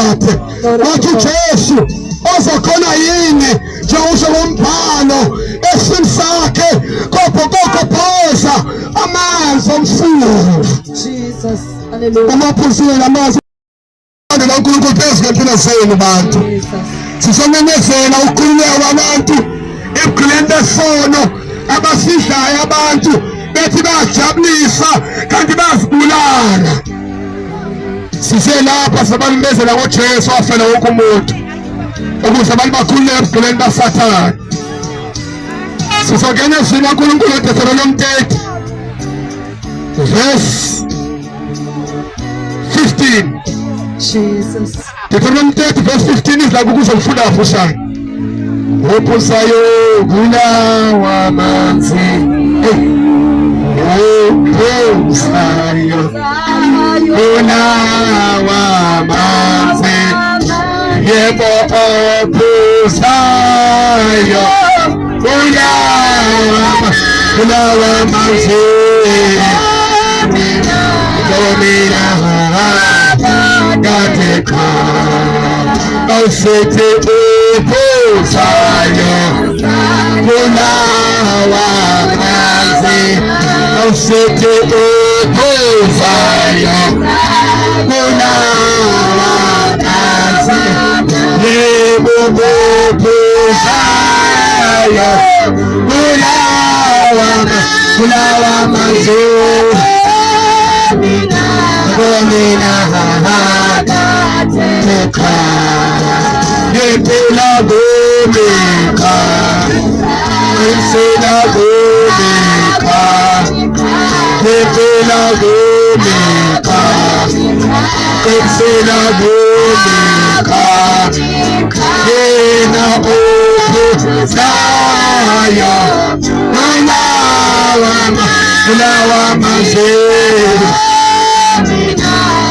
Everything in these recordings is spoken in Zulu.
phakade. Wathi uJesu ozokhona yini njengokusho kombhalo esini sakhe kobhokokophoza amanzi omfula. Jesus. Hallelujah. Uma uphuzile lamanzi kaNkulunkulu phezu kwempilo zenu bantu. Sisamemezela ukukhululeka kwabantu ebugqileni besono abasidlayo abantu bethi bayajabulisa kanti bayazibulala. Siselapha sabamemezela ngoJesu wafela wonke umuntu ukuze abantu bakhululeke ebugqileni baSathane. Sizongena ezwini kaNkulunkulu eDeuteronomy 30 verse 15. Jesus. Deuteronomy 30 verse 15 izwi lakho kuzokufunda kafushane. Ophuzayo kulawa manzi. Ophuzayo kulawa manzi. Yebo ophuzayo kulawa kulawa manzi. Komina kade cha awusithi uphuzayo kulawa manzi awusithi uphuzayo kulawa manzi yebo uphuzayo kulawa kulawa manzi komina cha ngempela kumika ngempela kumika ngempela kumika ngempela kumika yena uphuzayo kulawa manzi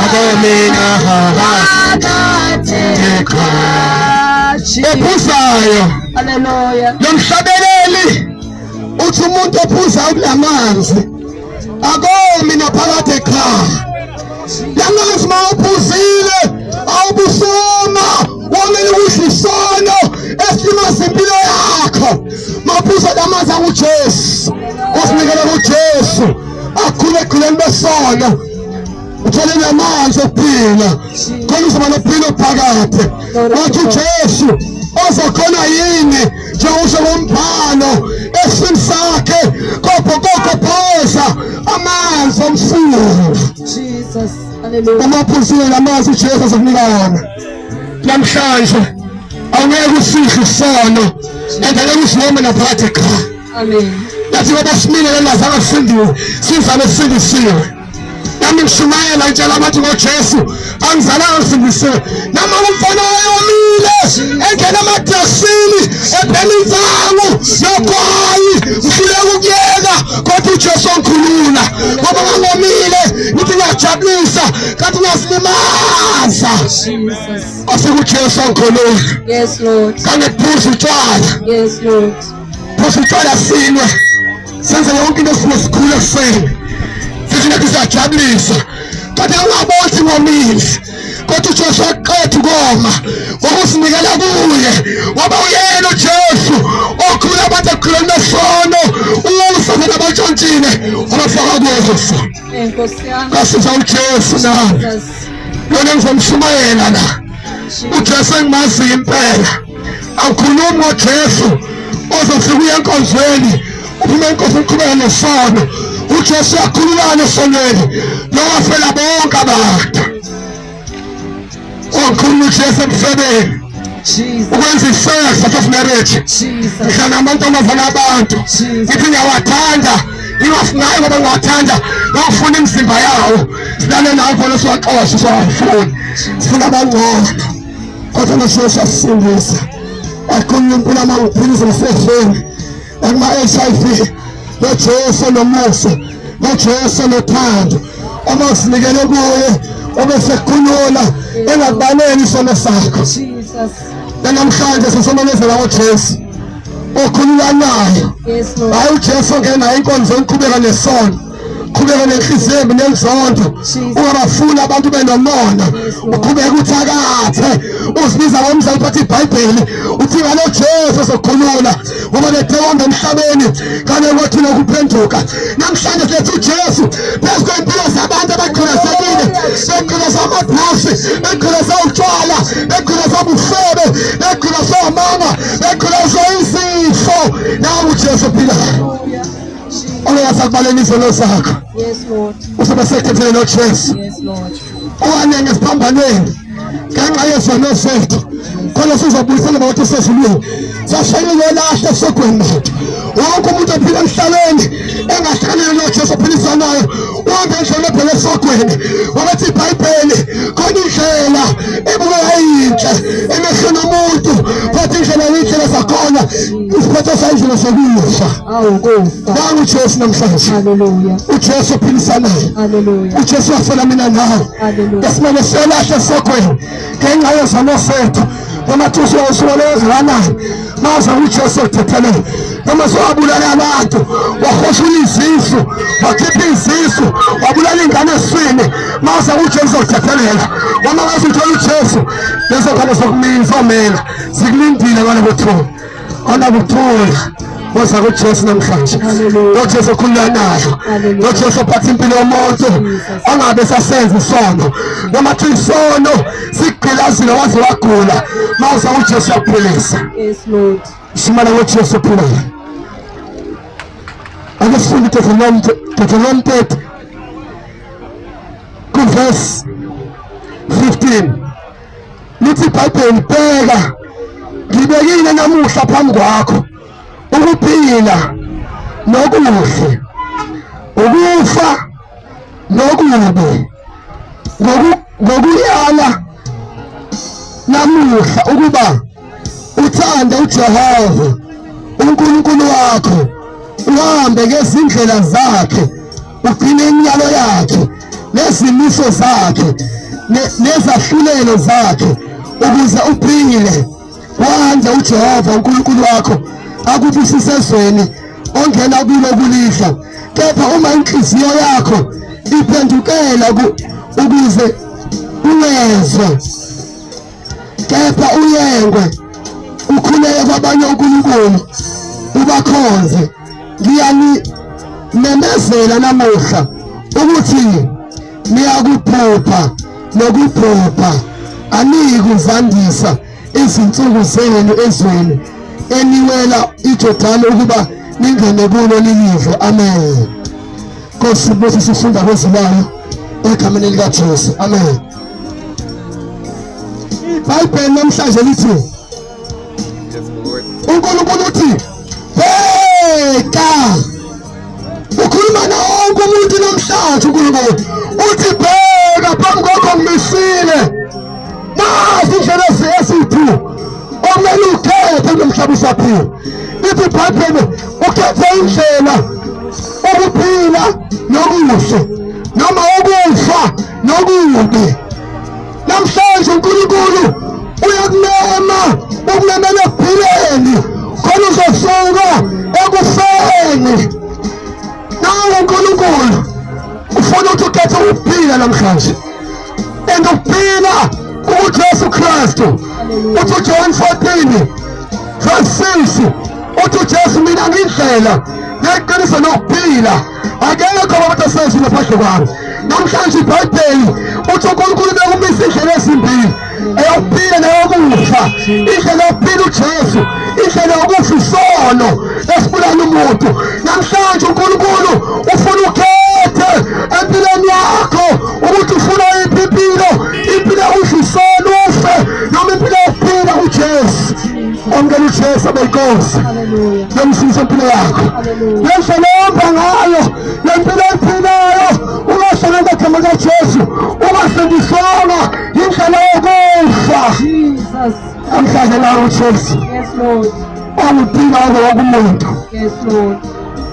akomina ophuzayo. Hallelujah. Lo mhlabeleli uthi umuntu ophuza kulamanzi akomi naphakade ekhaya. Lamanzi mawuphuzile awubusoma womele ukudla isono esilimaza impilo yakho. Mawuphuza lamanzi akuJesu, usinikele kuJesu akhule egqileni besono uthole namanzi okuphila khona uzoba nokuphila okuphakade. Wathi uJesu ozokhona yini njengokusho kombhalo esini sakhe kobhokokophoza amanzi omfula. Jesus. Hallelujah. Uma uphuzile lamanzi uJesu azokunika wona namhlanje awungeke usihle isono and angeke usihome naphakathi ekhaya. Amen. Yathi ngoba simile lengazange sisindiwe sizame sisindisiwe. Nami ngishumayela ngitshela abantu ngoJesu angizalanga ngisindisiwe. Noma umfana wayomile engena ematekisini ebhema insangu nogwayi ngihluleka ukuyeka kodwa uJesu wangikhulula ngoba ngangomile ngithi ngiyajabulisa kanti ngiyazilimaza. Jesus. Afika uJesu wangikhulula. Yes, Lord. Kangiphuza utshwala. Yes, Lord. Phuza utshwala silwe. Senze yonke into esifuna sikhule ekuseni. Sithi nathi siyajabulisa. Kodwa ungaboni ngomile. Kodwa uJesu waqeda ukoma ngokusinikela kuye ngoba uyena uJesu okhula abantu ekukhuleni besono usa nabantshontshile wabafaka kuso. Nkosi yami. Kasiza uJesu nami. Jesus. Lona ngizomshumayela la. uJesu engimaziyo impela. Awukhulumi ngoJesu ozofika uye enkonzweni uphume enkonzweni uqhubeke nesono. uJesu uyakhululana esonweni lowafela bonke abantu. Ongikhuluma uJesu emfebeni Jesus. ukwenza i-sex out of marriage. Jesus. Ngihlala namantombazane abantu Jesus. ngithi ngiyawathanda ngingafunayo ngoba ngiwathanda ngangifuna imizimba yawo silale nawo khona siwaxoshe siwafuni sifuna abangcono kodwa noJesu asisindisa akhuluma impilo amangiphilisa ngisefeni nakuma-HIV noJesu nomusa noJesu nothando uma usinikele kuye ubesekukhulula engakubaleli isono sakho. Jesus. Namhlanje sisomelezela ngoJesu okhululanayo. Yes, Lord. Hayi uJesu ongena enkonzweni qhubeka nesono qhubeka nenhliziyo embi nenzondo Jesus. ungabafuni abantu benomona Yes, Lord. uqhubeka uthakathe. Uzibiza ngomzali uphatha iBhayibheli uthi ngalo Jesu sokhulula ngoba bethewonke emhlabeni kanye kwathula ukuphenduka. Namhlanje siletha uJesu phezu kwempilo zabantu abagqilazekile, begqilazwa amabhasi, begqilazwa utshwala, begqilazwa ubufebe, begqilazwa amanga, begqilazwa izifo. Nawu uJesu ophilayo ongeke akubaleni izono zakho. Yes, Lord. Uzobe sekuthethelele noJesu. Yes, Lord. Owanenge esiphambanweni ngenxa yezono zethu khona sizobuyisela bakuthi sezulwini sashayile lahle esogweni bantu wonke umuntu ophila emhlabeni engahlangana noJesu ophilisanayo uhambe endlela ebheke esogweni wabathi iBhayibheli khona indlela ebukeka yinhle emehlweni omuntu kodwa indlela yindlela zakhona isiphetho sayindlela sokufa. Awu kufa. Nangu uJesu namhlanje. Hallelujah. uJesu ophilisanayo. Hallelujah. uJesu wafela mina nawe. Hallelujah. Esimele siyolahle esogweni ngenxa yezono zethu. Noma thusi wawusuwele eziranani. Maze uJesu okuthethelele. Noma sowabulala abantu, wahoshula izisu, wakhipha izisu, wabulala ingane eswini. Maze uJesu okuthethelela. Wama ngaze uthola uJesu, lezo ngane zokumina zomela zikulindile ngale kwethuna. Onakuthula woza kuJesu namhlanje. NoJesu okhulula nayo. NoJesu ophatha impilo yomuntu angabe sasenza isono. Noma thi isono sigqilazile waze wagula. Mawuza kuJesu uyakuphilisa. Yes, Lord. Simana ngoJesu ophilayo. Ake sifunde Deuteronomy Deuteronomy 30 kuverse 15. Lithi iBhayibheli, bheka ngibekile namuhla phambi kwakho ukuphila nokuhle, ukufa nokubi, ngokuyala namuhla ukuba uthande uJehova uNkulunkulu wakho, uhambe ngezindlela zakhe, ugcine imiyalo yakhe nezimiso zakhe nezahlulelo zakhe ukuze uphile wande uJehova uNkulunkulu wakho akubusise ezweni ongena kulo kulidla. Kepha uma inhliziyo yakho iphendukela ukuze ungezwa kepha uyengwe ukhuleke kwabanye onkulunkulu ubakhonze, ngiyanimemezela namuhla ukuthi niyakubhubha nokubhubha, aniyikuzandisa izinsuku zenu ezweni eniwela iJordani ukuba ningene kulo nilidle. Amen. Nkosi bese sifunda kwezilayo egameni likaJesu. Amen. IBhayibheli namhlanje lithi uNkulunkulu uthi bheka, ukhuluma na wonke umuntu namhlanje. uNkulunkulu uthi bheka, phambi kwakho ngimisile nazi indlela esiyi-two okumele ukhethe kulo mhlaba usaphila. Lithi iBhayibheli ukhethe indlela ukuphila nokuhle noma ukufa nokubi. Namhlanje uNkulunkulu uyakumema, ukumemela ekuphileni khona uzosuka ekufeni. Nawe uNkulunkulu ufuna ukuthi ukhethe ukuphila namhlanje, and ukuphila kuJesu Kristu. Uthi uJohn 14 verse 6, uthi uJesu, mina ngindlela neqiniso nokuphila, akekho abantu asezulu ngaphandle kwami. Namhlanje iBhayibheli uthi uNkulunkulu bekumisa indlela ezimbili, eyokuphila neyokufa. Indlela yokuphila uJesu, indlela yokufa isono esibulala umuntu. Namhlanje uNkulunkulu ufuna ukhethe empilweni yakho ukuthi ufuna iphi impilo, impilo yokufa isono ufe noma impilo yokuphila kuJesu. Amukela uJesu abe yinkosi nomsindisi wempilo yakho. Le ndlela ohamba ngayo, le mpilo oyiphilayo, ungahlala ngegama likaJesu, ungasindiswanga yindlela yokufa. Jesus. Namhlanje nawe uJesu Yes, Lord. ongudinga wonke umuntu. Yes, Lord.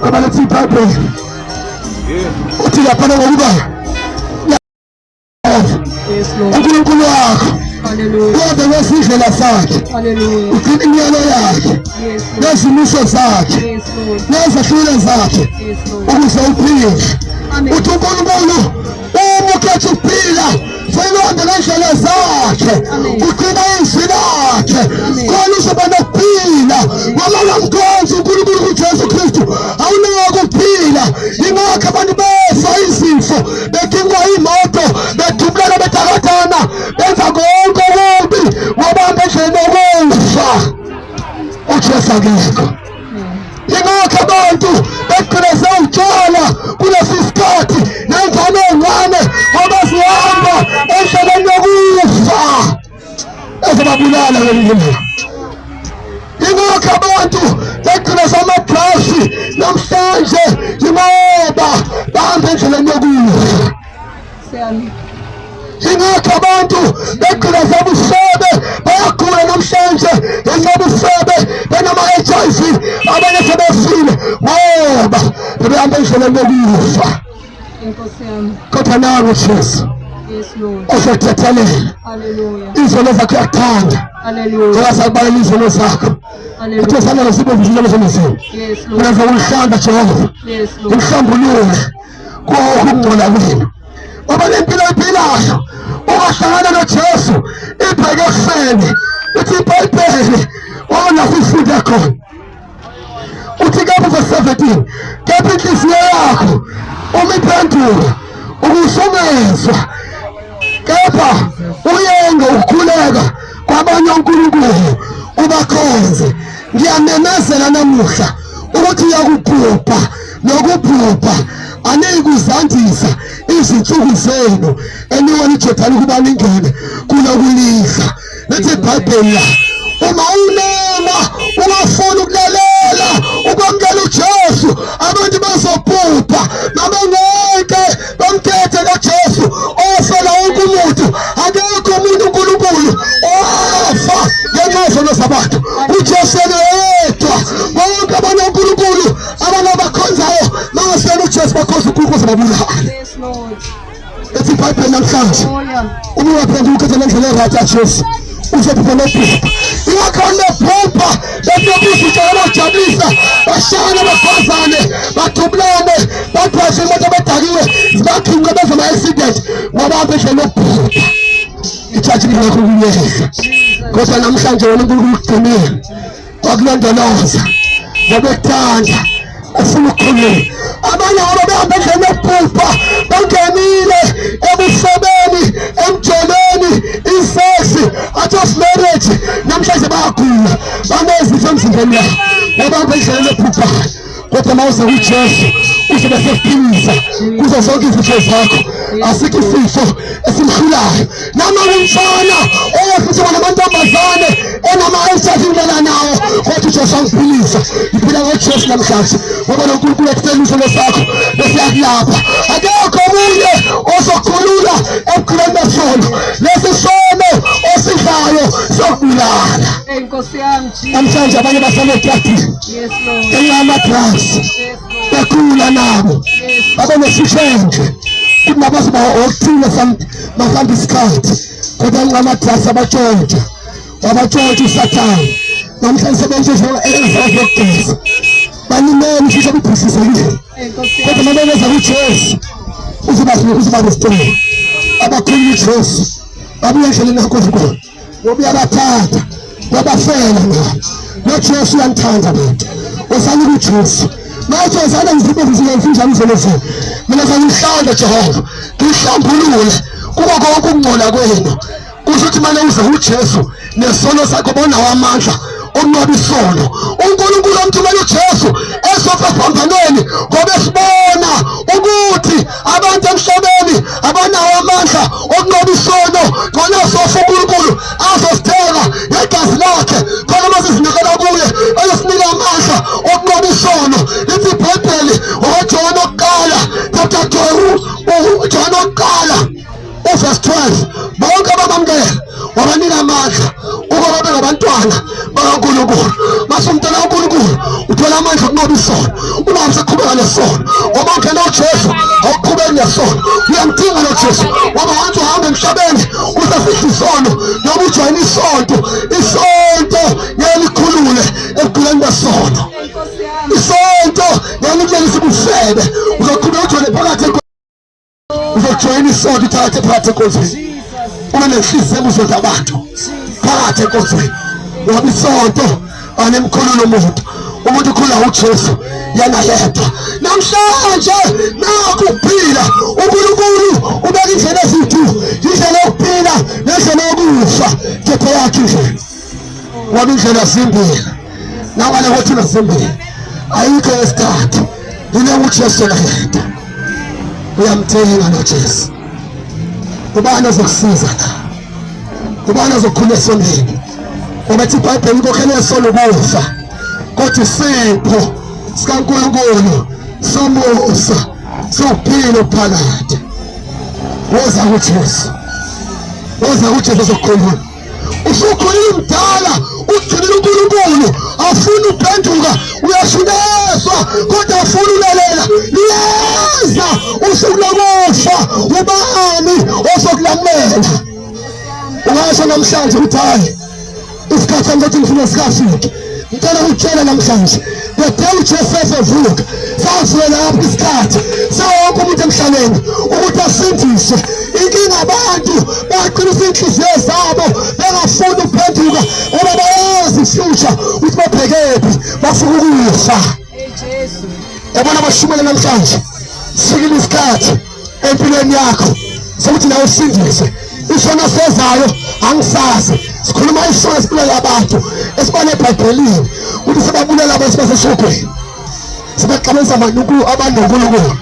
Ngoba lithi iBhayibheli uthi laphana ngokuba Yes, Lord. uNkulunkulu wakho Hallelujah. uhambe ngezindlela zakhe, Hallelujah. ugcine imiyalo yakhe Yes, Lord. nezimiso zakhe Yes, Lord. nezahlulelo zakhe Yes, Lord. ukuze uphile. Amen. Uthi uNkulunkulu uma ukhetha ukuphila Fanele uhambe ngendlela zakhe, ugcina izwi lakhe, khona uzoba nokuphila. Ngoba ungamkhonzi uNkulunkulu kuJesu Kristu, awunako ukuphila. Yingakho abantu befa izifo, bedingwa imoto, bedubulana, bedakathana, benza konke okubi ngoba endleleni yokufa. UJesu akekho. Yingakho abantu begqileze utshwala kulesi sikhathi nengane ey'ncane ngoba zihamba endleleni yokufa ezobabulala ngelinye ilanga. Yingakho abantu begqileze amadrasi namhlanje yingoba bahamba endleleni yokufa. Yingakho abantu begqilaza ubufebe bayagula namhlanje ngenxa yobufebe benama-HIV abanye sebefile ngoba bebehamba endleleni yokufa. Kodwa nangu Jesu ozothethelela izono zakho uyakuthanda njengoba sakubalela izono zakho uthe sandla sibomvu izono zenu mina ngizokuhlamba Jehova ngihlambulule konke ukungcola kwenu ngoba le mpilo oyiphilayo ungahlangana noJesu ibheke ekufeni uthi iBhayibheli wona sifunde khona uthi kepha verse 17 kepha inhliziyo yakho uma iphenduka ukusungezwa kepha uyenge ukukhuleka kwabanye onkulunkulu ubakhonze ngiyamemezela namuhla ukuthi uyakubhubha nokubhubha aniyikuzandisa izinsuku zenu eniwona iJordani ukuba ningene kulokulidla lithi iBhayibheli la uma unoma ungafuni ukulalela ukwamukela uJesu abantu bazobhubha babengeke bamthethe kaJesu ofela wonke umuntu akekho umuntu uNkulunkulu owafa ngenxa yezono zabantu uJesu yedwa bonke abantu uNkulunkulu abantu abakhonzayo bangasela uJesu bakhonza uNkulunkulu zababulala ethi iBhayibheli namhlanje uma ungaphenduka ukhethe lendlela eright yaJesu uzophupha nophupha ingakho nephupha bekunobuza utshela bajabulisa bashayane bagwazane badubulane badwashe imoto abadakiwe zibakhinqe benza ama-accident ngoba apha endlela yokuphupha ijaji lingekho kuyeza kodwa namhlanje wena uNkulunkulu ukugcinile wakulondoloza ngoba ekuthanda ufuna ukukhuluma abanye abo behamba endleleni yokubhubha bangenile ebufebeni emjolweni isex out of marriage namhlanje bayagula banezifo emzimbeni yabo ngoba endleleni ebhubhayo kodwa uma uze kuJesu uzobe sekuphilisa kuzo zonke izifo zakho asikho isifo esimhlulayo noma umfana owafuthi namantombazane enama-HIV ngilala nawo kodwa uJesu angiphilisa ngiphila ngoJesu namhlanje ngoba lo Nkulunkulu ekucela isono sakho bese yakulapha akekho omunye ozokhulula ebukhuleni besono lesi sono osidlayo sokubulala namhlanje abanye basanetratini ngenxa yama-drugs bekhula nabo babe nesishenje kuthi nabazoba okuthile mhlawumbe isikhathi kodwa ngenxa yama-drugs abatshontsha wabatshontsha usathane namhlanje sebentshontsha ezokugeza balimele ushusha kubhushisekile kodwa uma bengeza kuJesu uzoba nesicelo abakhulu kuJesu babuye endleleni kaNkulunkulu ngoba uyabathatha wabafela nabo noJesu uyanithanda bantu wozani kuJesu manje wozani ngizibenzile njani izolo mina ngihlanda Jehova ngihlambulule kuko konke ukungcola kwenu kusho ukuthi manje uze uJesu nesono sakho bonawo amandla okunqoba isono uNkulunkulu omthumela uJesu esofa esiphambanweni ngoba esibona ukuthi abantu emhlabeni abanawo amandla okunqoba isono khona sofa uNkulunkulu azosithenga ngegazi lakhe khona uma sizinikela kuye eyosinika amandla okunqoba isono lithi ibhayibheli ngoJohane okuqala chapter 2 uJohane okuqala Uvesi 12 bonke abamamukela wabanika amandla ukuba babe ngabantwana bakaNkulunkulu. Mase umntwana kaNkulunkulu uthola amandla okunqoba isono, ungabe usaqhubeka nesono ngoba ungena uJesu awuqhubeki nesono. Uyamdinga lo Jesu ngoba once uhamba emhlabeni usafihla isono noma ujoyina isonto, isonto ngeke likhulule ekuguleni kwesono. Isonto ngeke likulelise ubufebe, uzoqhubeka ujoyine phakathi uzojoyina isonto uthathe phakathi enkonzweni. Ube nenhliziyo ekuzonda abantu phakathi enkonzweni, ngoba isonto alimkhulula umuntu. Umuntu ukhula uJesu yena yedwa. Namhlanje nakho ukuphila, uNkulunkulu ubeka indlela ezithi indlela yokuphila nendlela yokufa. Kepha yakhe indlela, ngoba indlela zimbili, nangale kothula zimbili, ayikho yesithathu, yile uJesu yena yedwa. Uyamthenga noJesu. Ubani ozokusiza la? Ubani ozokhula esonweni? Ngoba ithi iBhayibheli inkokhelo yesono ukufa, kodwa isipho sikaNkulunkulu somusa sokuphila okuphakade. Woza kuJesu, woza kuJesu ozokukhulula. Usukhulile umdala, ugcinile uNkulunkulu, afuna uphenduka, uyashunyayezwa kodwa afuna ulalela. Liyeza usuku lokufa, ubani ozokulamulela? Ungasho namhlanje ukuthi hayi, isikhathi sami sokuthi ngifuna sikafiki. Ngicela ukutshela namhlanje, the day uJesu evuka, safika lapho isikhathi sawonke umuntu emhlabeni ukuthi asindiswe. Inkinga abantu baqinisa inhliziyo zabo bengafuni ukuphenduka, ngoba bayazi future ukuthi babhekephi, bafuna ukufa. Yabona abashumela namhlanje, sifikile isikhathi empilweni yakho sokuthi nawe usindiswe. Isono sezayo angisazi, sikhuluma isono esibulala abantu esibona eBhayibhelini ukuthi sebabulala abantu baseshogweni, sebaxabanisa abantu noNkulunkulu.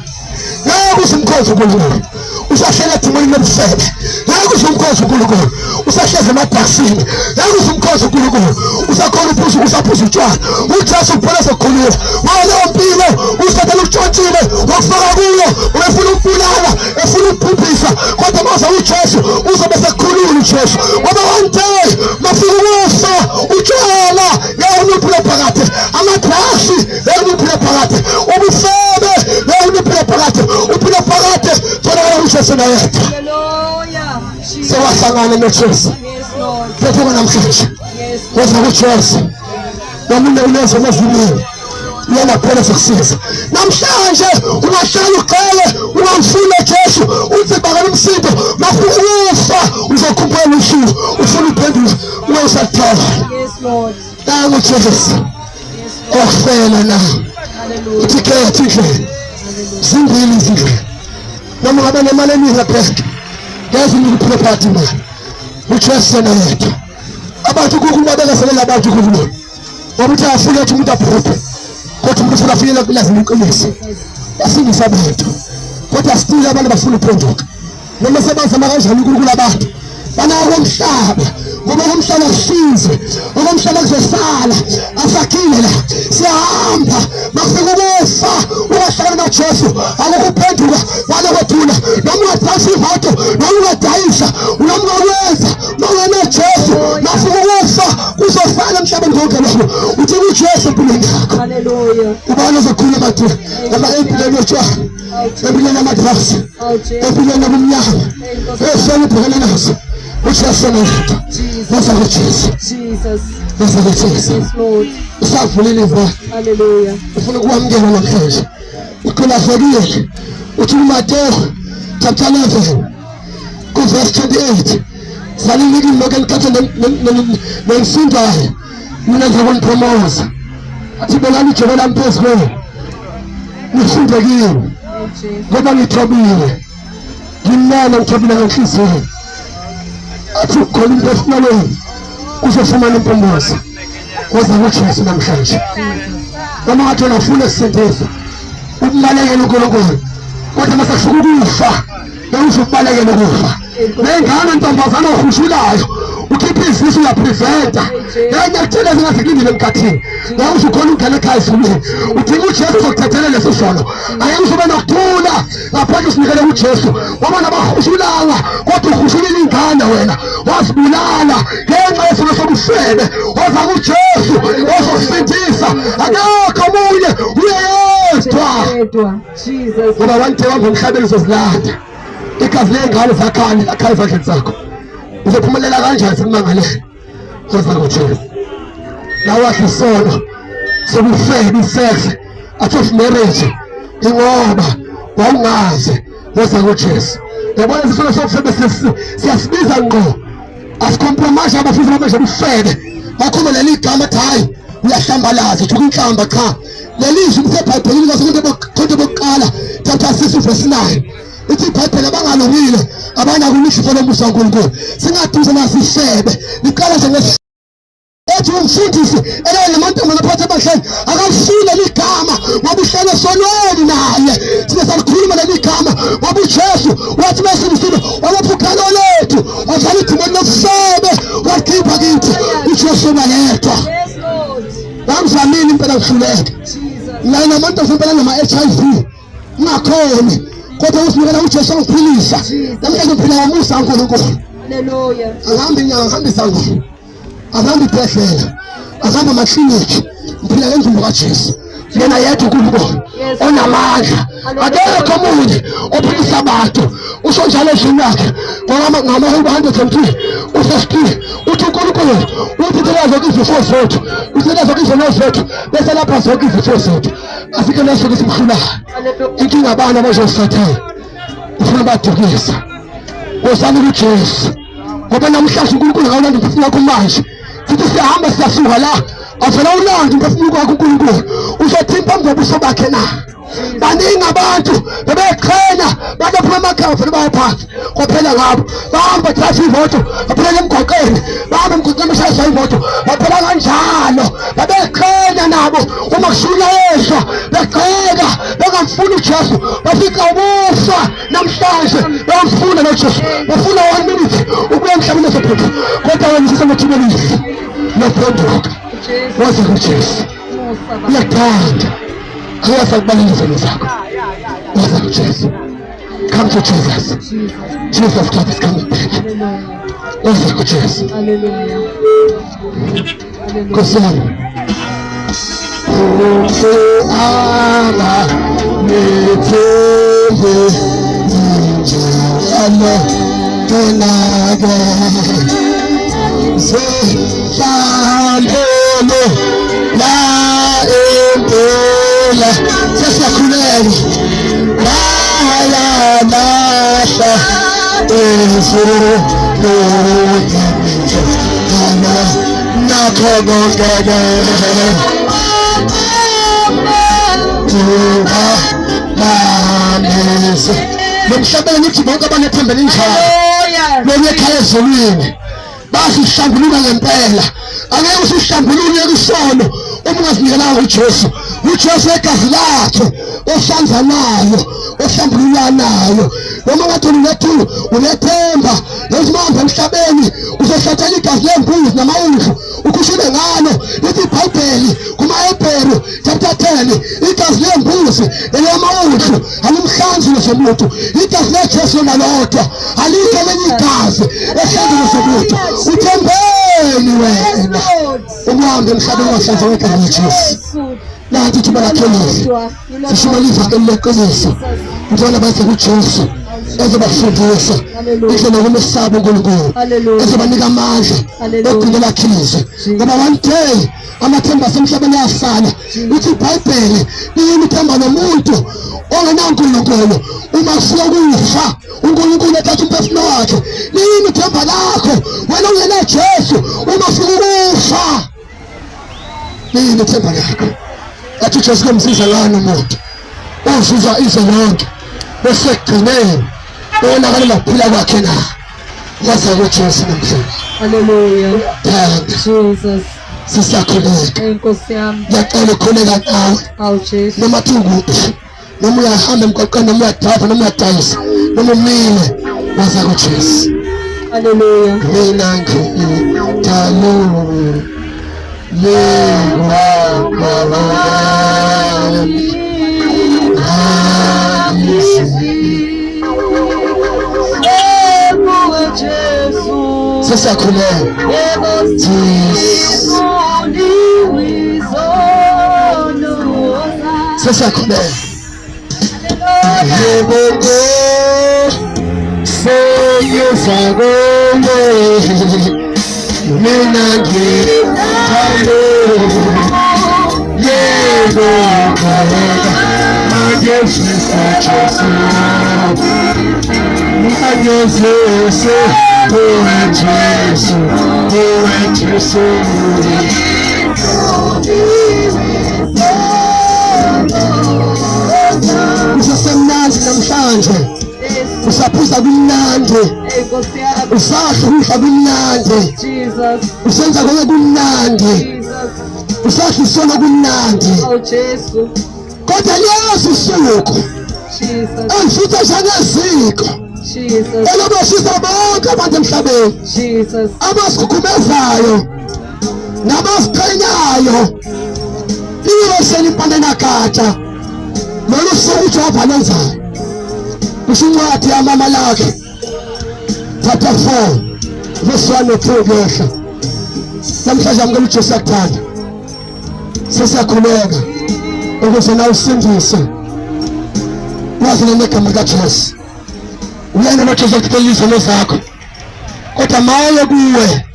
Ngeke usumkhonze uNkulunkulu usahlele edimoni lobufebe, ngeke usumkhonze uNkulunkulu usahlezi emadasini, ngeke usumkhonze uNkulunkulu usakhona uphuza, usaphuza utshwala. UJesu kuphela sokukhulula ngoba leyo mpilo usathane ukutshontshile wakufaka kuyo, ubefuna ukubulala, efuna ukubhubhisa, kodwa mawuza uJesu uzobe sekukhulula uJesu. Ngoba one day mafika ukufa, utshwala ngeke unuphile phakade, amadrasi ngeke unuphile phakade, ubufebe ngeke unuphile phakade, uphile phakade tholakala uJesu nayedwa. Hallelujah. Jesus. Sewahlangana noJesu. Yes, Lord. Phephuka namhlanje, Yes. woza kuJesu, noma unezo emazulwini yena phela sokusiza. Namhlanje ungahlala uqele ungamfuna Jesu, uthi bakala umsindo, mafika ukufa uzokhuphela usuku ufuna uphenduka ube usathola. Yes, Lord. Nangu Jesu Yes, Lord. okufela na Hallelujah. uthi khetha indlela, zimbili izindlela, noma ngabe nemali eningi ebhenki ngeze unika iproperty imali. uJesu yena yedwa. Abantu uNkulunkulu babekezelela abantu uNkulunkulu, ngoba uthi afike athi umuntu abhubhe, kodwa umuntu ufuna afinyelele kulazini iqiniso, basindise abantu, kodwa still abantu bafuna ukuphenduka noma sebazama kanjani. uNkulunkulu abantu banako umhlaba, ngoba umhlaba kusize, okomhlaba kuzosala, asakhile la siyahamba. Makufika ukufa ungahlangana noJesu, akukho ukuphenduka ngale kwethuna. Noma ungadayisa imoto, noma ungadayisa, noma ungakwenza, uma ungenaJesu mafika ukufa kuzosala emhlabeni konke lokho. Uthi kuJesu empilweni yakho. Hallelujah. Ubani ozokhuluma madoda noma empilweni yotshwala, empilweni yamadrugs, Oh, Jesus. empilweni yobumnyama esona ubhekene nazo? uJesu yedwa. Woza kuJesu. Jesus. Woza kuJesu. Yes, Lord. Usavulile izandla, Hallelujah. ufuna ukuwamukela namhlanje, ukhulahlekile. Uthi kuMateyu chapter 11 kuverse 28, salile kimi lokhu enikhathe nengisindayo, mina ngizokunipromosa. Athi belani ijoko lami phezu kwenu, nifunde kimi, Oh, Jesus. ngoba ngithobile, ngimnene, ngithobile ngenhliziyo. Athi ukukhona imphefumulweni uzofumana impumuzo. Woza kuJesu namhlanje. Noma ngathi wena ufuna ukusindiswa, ukubalekela uNkulunkulu, kodwa mase kufika ukufa ngeke ukubalekela ukufa. Nengane ntombazane ohushulayo ukhipha izisu, uyapreventa ngeke ngiyakutshela, zingazikulindile emkhathini, ngeke uzukhona ukungena ekhaya ezulwini. Udinga uJesu uzokuthethelela leso sono, angeke uzube nokuthula ngaphandle usinikele kuJesu. Ngoba nabahushulanga, kodwa uhushulile ingane, wena wazibulala ngenxa yesono sobufebe. Woza kuJesu ozosindisa, akekho omunye, uyedwa. Yedwa. Jesus. Ngoba one day wahamba emhlabeni uzozilanda igazi ley'ngane zakhani lakhala ezandleni zakho, uzophumelela kanjani sekumangalele? Woza kuJesu. Nawathi isono sobufebe, isex out of marriage, ingoba wawungazi. Woza kuJesu. Yabona isono sobufebe siyasibiza ngqo. Asicompromise abafisi bamanje ubufebe. Bakhuluma leli gama athi hayi uyahlambalaza uthuka inhlamba cha. Leli zwi lisebhayibhelini laseKorinto bokuqala chapter 6 verse 9. Ithi iBhayibheli abangalungile abanakulisho lombuso kaNkulunkulu. Singaduze nasifebe. Liqala nje ethi umfundisi elele namantombazane phakathi ebahleni akalifuni leli gama ngoba uhlele esonweni naye thina salikhuluma leli gama ngoba ujesu wathi mesindisile walapha ukhalo lethu wavala idimoni lobufebe wakhipha kithi ujesu ubayedwa bamzamile impela kuhluleka naye namantombazane impela nama-h i v ungakhoni kodwa usinikela ujesu angiphilisa namhlanje ngiphila ngomusa kankulunkulu angihambi inyanga ngihambi isangoma Akambi ibhedlela, akambi amakliniki, ngiphila ngendlulo kaJesu. Yena yedwa uNkulunkulu onamandla, akekho omunye ophilisa abantu. Usho njalo ezwini lakhe ngamahubo 103 u-15 uthi uNkulunkulu uthithela zonke izifo zethu, uthithela zonke izono zethu, bese lapha zonke izifo zethu. Asikho leso esimhlulayo. Inkinga abantu abazosathana ufuna badukisa. Wozani kuJesu. Ngoba namhlanje uNkulunkulu akawulandi umphefumulo wakho manje. Futhi siyahamba siyasuka la. Avela ulandi umphefumulo wakho uNkulunkulu. Uzothini phambi kobuso bakhe na? Baningi abantu bebeqhenya babephuma emakhaya vele baya phansi kwaphela ngabo bahamba drive imoto baphela emgwaqeni bahamba emgwaqeni beshayisa imoto baphela kanjalo babeqhenya nabo uma kushunyayezwa begxeka bengamfuni uJesu bafica ukufa namhlanje bayamfuna lo Jesu bafuna one minute ukuya emhlabeni ezophepha kodwa wena usesethuba elihle lophenduka waze kuJesu uyakuthanda akuyasa kubaleka izono zakho waze kuJesu. Come to Jesus. Jesus Christ is coming back. Waze kuJesu. Nkosi yami. Anga nithembe njalo kenake sehlalele la impela sesiyakhuleka la la lahla nakho konke lo mhlabeni uthi bonke abanethemba elinjalo lolu ekhaya ezulwini basihlambuluka ngempela angeke usihlambulule kusono uma ungazinikelanga kuJesu. uJesu egazi lakhe ohlanza nayo ohlambulula nayo noma ngathi ulethu unethemba lezimamba emhlabeni uzohlatshela igazi lembuzi namawundlu ukhushule ngalo lithi iBhayibheli kumaHebheru chapter 10 igazi lembuzi eliyamawundlu alimhlanzi lesomuntu igazi leJesu lona lodwa alikho elinye igazi ehlanzi lesomuntu uthembeni wena Ukuhamba emhlabeni wahlanzeka ngegama likaJesu. Nathi ithuba lakhe lihle. Sishumayela ivangeli leqiniso. Mntwana baze kuJesu ezobafundisa indlela yokumesaba uNkulunkulu, ezobanika amandla okugcina lakhe izwi. Ngoba one day amathemba asemhlabeni ayasala. Uthi iBhayibheli liyini ithemba lomuntu ongenaNkulunkulu uma kufika ukufa uNkulunkulu ethatha umphefumulo wakhe liyini ithemba lakho wena ungena Jesu uma ufika ukufa liyini ithemba lakho athi uJesu komsiza ngani umuntu ozuza izwe lonke bese ekugcineni onakalela ukuphila kwakhe na waze kuJesu namhlanje. Haleluya. Jesus. Sisakhuleka. Inkosi yami. Ngiyacela ukhuleka nawe. Awu Jesu. Noma thukuphi. Noma uyahamba emgwaqweni noma uyadrayiva noma uyadayisa noma umile waza kuJesu. Haleluya. Mina ngithanda Sesiyakhuleka. Jesus. Sesiyakhuleka. Yebo seyeza kuwe mina ngithande yebo manje sisa Jesu. Mangezise kuwe Jesu, kuwe Jesu. Kusasemnandi namhlanje, usaphuza kumnandi, usadla ukudla kumnandi, usenza konke kumnandi, usadla isono kumnandi. Kodwa liyazi usuku elifutha njengeziko elobashisa bonke abantu emhlabeni abasikhukhumezayo nabasiqhenyayo iyosela impande nagatsha lolu suku uJehova lenzayo. Kusho incwadi yamaMalaki chapter 4 verse 1 no 2 kuyehla. Namhlanje amukela uJesu akuthanda. Sesiyakhuleka ukuze nawe usindise wazi negama likaJesu. Uyena noJesu akuthela izono zakho, kodwa maye kuwe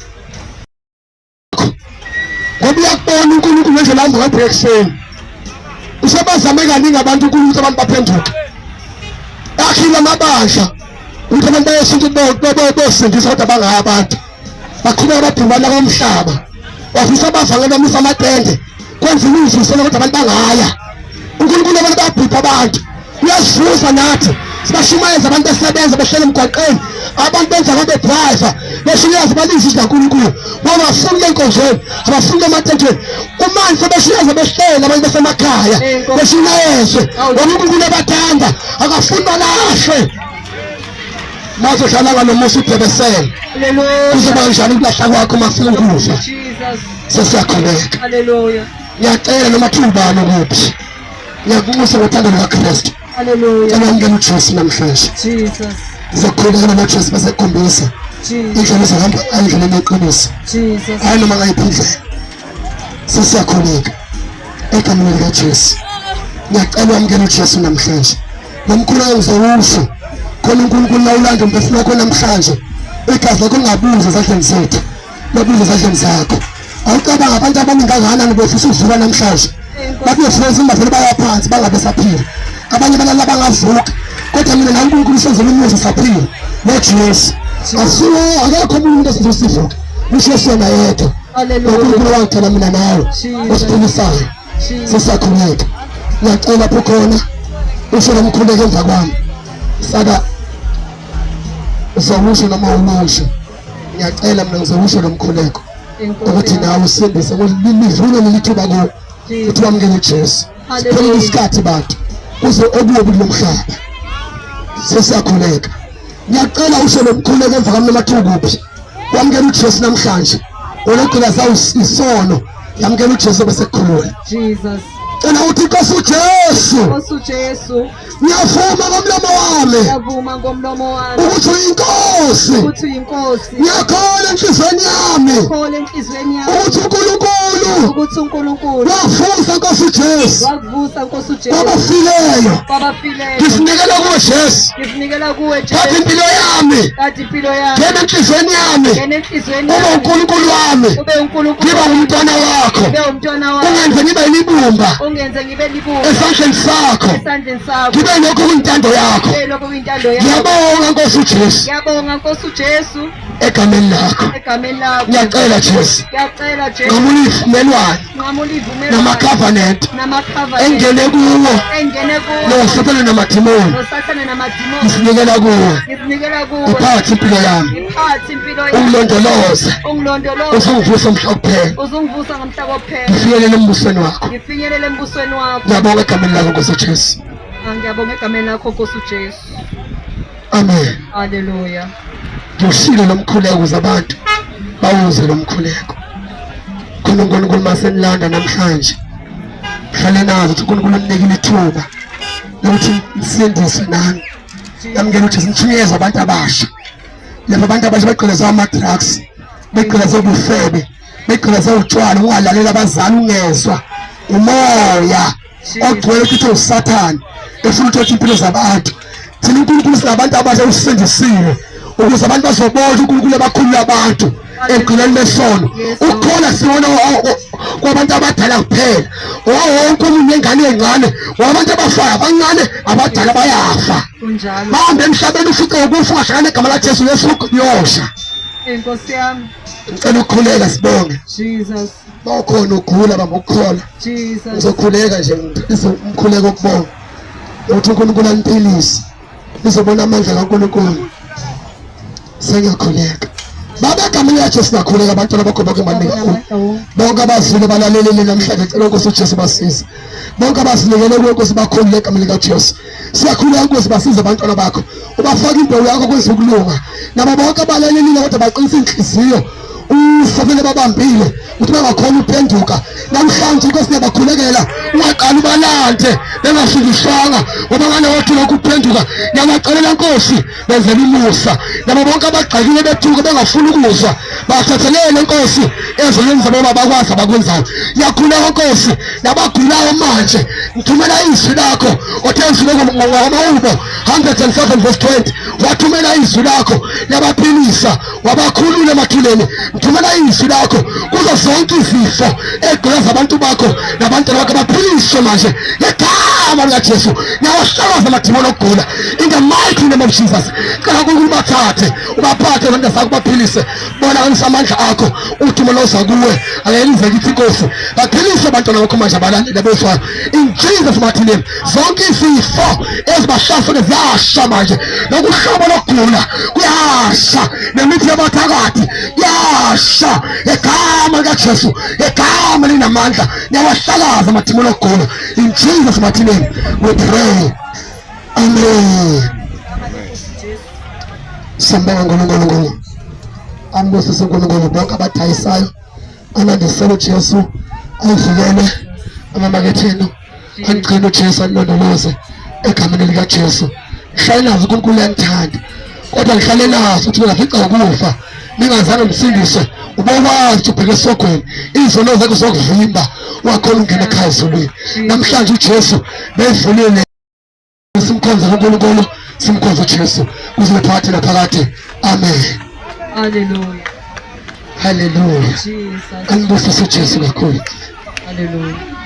ngoba uyakubona uNkulunkulu ngendlela ahamba ngayo ekuseni. Usebazame kaningi abantu uNkulunkulu ukuthi abantu baphenduke, akhile amabandla ukuthi abantu bayoshintsha bosindisa, kodwa bangayi abantu baqhubeka badubana komhlaba. Wafisa abazalwane bamisa amatende kwenziwa imvuselo, kodwa abantu bangaya. uNkulunkulu abantu bayabhubha, abantu uyasivusa nathi sibashumayeza abantu besebenza behlele emgwaqeni, abantu benza ngabe driver beshumayeza balizwi likaNkulunkulu ngoba bafuna enkonzweni, abafuni ematendeni. Kumanje sebeshumayeza behlele abantu besemakhaya beshumayezwe ngoba uNkulunkulu ebathanda, akafuni balahlwe. Mazohlala ngalomusa udebesele kuzoba njani ukulahla kwakho uma kufika ukufa? Sesiyakhuleka. Haleluya. Ngiyacela noma kuthiwa ubani ukuphi, ngiyakunxusa ngothando lukaKristu. Haleluya. Cela wamukele uJesu namhlanje. Jesus. Ngizokhuleka noJesu bese kukhombisa indlela ozohamba ngayo endleleni yeqiniso. Jesus. Hayi noma ngayiphi indlela. Sesiyakhuleka egameni likaJesu. Ngiyacela wamukele uJesu namhlanje. Lo mkhuleko ngizowusho khona uNkulunkulu lawulanda umphefumulo wakho namhlanje. Igazi lakho lingabuzi ezandleni zethu, labuze ezandleni zakho. Awucabanga abantu abaningi kangakanani befisa ukuvuka namhlanje, babefuna imbavele baya phansi bangabe saphila, abanye balala bangavuka, kodwa mina nawe uNkulunkulu usenzele umusa saphila noJesu. Asiwo akekho omunye umuntu osizosivuka, uJesu yena yedwa. uNkulunkulu wangicela mina nawe osiphilisayo. Sisakhuleka, ngiyacela lapho khona usho lomkhuleko emva kwami saka uzowusho noma umusho. Ngiyacela mina ngizowusho lomkhuleko ukuthi nawe usindise ngoba lidlule leli thuba kuwe ukuthi wamukele uJesu. Siphelile isikhathi bantu kuze okuyobi kulo mhlaba. Sesiyakhuleka. Ngiyacela usho lomkhuleko emva kwami noma kuthiwa kuphi. Wamukela uJesu namhlanje. Ologcina isono, yamukela uJesu bese kukhulula. Jesus. Cela uthi Nkosi uJesu. Nkosi uJesu. Ngiyavuma ngomlomo wami. Ngiyavuma ngomlomo wami. Ukuthi uyinkosi. Ukuthi uyinkosi. Ngiyakholwa enhliziyweni yami. Ngiyakholwa enhliziyweni yami. Ukuthi uNkulunkulu. Ukuthi uNkulunkulu. Wavusa Nkosi uJesu. Wakuvusa Nkosi uJesu. Kwabafileyo. Kwabafileyo. Ngisinikela kuwe Jesu. Ngisinikela kuwe Jesu. Thatha impilo yami. Thatha impilo yami. Ngena enhliziyweni yami. Ngena enhliziyweni yami. Ube uNkulunkulu wami. Ube uNkulunkulu. Ngiba ngumntwana wakho. Ngibe umntwana wakho. Ungenze ngibe libumba. Ungenze ngibe libumba. Esandleni sakho. Esandleni sakho. Ngibe lokho kuyintando yakho. Ngibe lokho kuyintando yakho. Ngiyabonga Nkosi uJesu. Ngiyabonga Nkosi uJesu. Egameni lakho. Egameni lakho. Ngiyacela Jesu. Ngiyacela Jesu. Nqamula ivumelwano. Nqamula ivumelwano. Nama-covenant. Nama-covenant. Engene kuwo. Engene kuwo. Nosathane namadimoni. Nosathane namadimoni. Ngisinikela kuwe. Ngisinikela kuwe. Uphathe impilo yami. Iphathe impilo yami. Ungilondoloze. Ungilondoloze. Uzungivusa umhla wokuphela. Uzungivusa ngomhla wokuphela. Ngifinyelele embusweni wakho. Ngifinyelele embusweni wakho. Ngiyabonga egameni lakho Nkosi uJesu. Ngiyabonga egameni lakho Nkosi uJesu. Amen. Hallelujah. Ngiwushilo lo mkhuleko ukuze abantu bawuze lo mkhuleko. Khona uNkulunkulu masenilanda namhlanje. Hlale nazi ukuthi uNkulunkulu uninikile ithuba lokuthi nisindiswe nani. Yamukela ukuthi sinithunyezwe abantu abasha. Lapho abantu abasha bagqilazwe ama-drugs, begqilazwe ubufebe, begqilazwe utshwala, ungalaleli abazali, ungezwa umoya ogcwele ukuthi uSathane efuna ukuthatha impilo zabantu. Thina uNkulunkulu singabantu abasha usindisiwe ukuze abantu bazobona uNkulunkulu abakhulula abantu ekugcineni besono. Ukukholwa siwona Kwabantu abadala kuphela, wonke umuntu nengane encane, wabantu abafayo abancane, abadala bayafa. Kunjalo. Bahambe emhlabeni ufice ukufa ungahlangana negama laJesu, Yesu kuyosha. Inkosi yami. Ngicela ukukhuleka sibonge. Jesus. Bawukhona ugula bamba ukukhola. Jesus. Ngizokhuleka nje umkhuleko okubonga. Uthi uNkulunkulu aniphilise. Nizobona amandla kaNkulunkulu. Sengiyakhuleka. Baba egameni likaJesu nakhuleka abantwana bakho bonke banika kuwe. Bonke abazile balalelele namhlanje cela Nkosi uJesu basize. Bonke abazinikele kuwe Nkosi bakhulule egameni likaJesu. Siyakhuleka Nkosi basize abantwana bakho. Ubafake imbewu yakho kwenza ukulunga. Nabo bonke abalalelile kodwa baqinisa inhliziyo. Ufa babambile ukuthi bangakhona ukuphenduka namhlanje inkosi ngiyabakhulekela ungaqali ubalande bengafikiswanga ngoba ngaleyothi lokhu ukuphenduka ngiyabacelela nkosi benzela umusa nabo bonke abagxekile bethuka bengafuni ukuzwa bathethelele nkosi ezonweni zabo bakwazi abakwenzayo ngiyakhuleka nkosi nabagulayo manje ngithumela izwi lakho othe izwi lakho ngokwamahubo 107 verse 20 wathumela izwi lakho labaphilisa wabakhulula emathuneni ngithumela izwi lakho kuzo zonke izifo egqilaza abantu bakho nabantwana bakho baphiliswe manje ngegama likaJesu. Ngiyawahlakaza amadimoni okugula in the mighty name of Jesus. Cela uNkulunkulu ubathathe ubaphathe abantwana sakho baphilise, bonakalisa amandla akho, udumo loza kuwe akayenzeki ithi inkosi baphilise abantwana bakho manje abalandele bezwayo in Jesus mighty name. Zonke izifo ezibahlasele ziyasha manje, nokuhlobo lokugula kuyasha, nemithi yabathakathi kuyasha ngegama likaJesu, ngegama linamandla. Niyawahlakaza amadimoni okugula in Jesus mighty name we pray, amen. Sambonga uNkulunkulu, ambusise uNkulunkulu bonke abadayisayo, anandisele uJesu, ayivikele amamakethe enu, anigcine uJesu, anilondoloze egameni likaJesu. Ngihlale nazo uNkulunkulu uyanithanda, kodwa ngihlale nazo ukuthi ningafica ukufa ningazange nisindiswe. Ubokwazi ukuthi ubheke esogweni, izono zakho zokuvimba wakhona ungena ekhaya ezulwini. Namhlanje uJesu bevulile, simkhonze uNkulunkulu, simkhonze uJesu kuze phakathi naphakade. Amen. Hallelujah. Hallelujah. Jesus. Anibusise uJesu kakhulu. Hallelujah.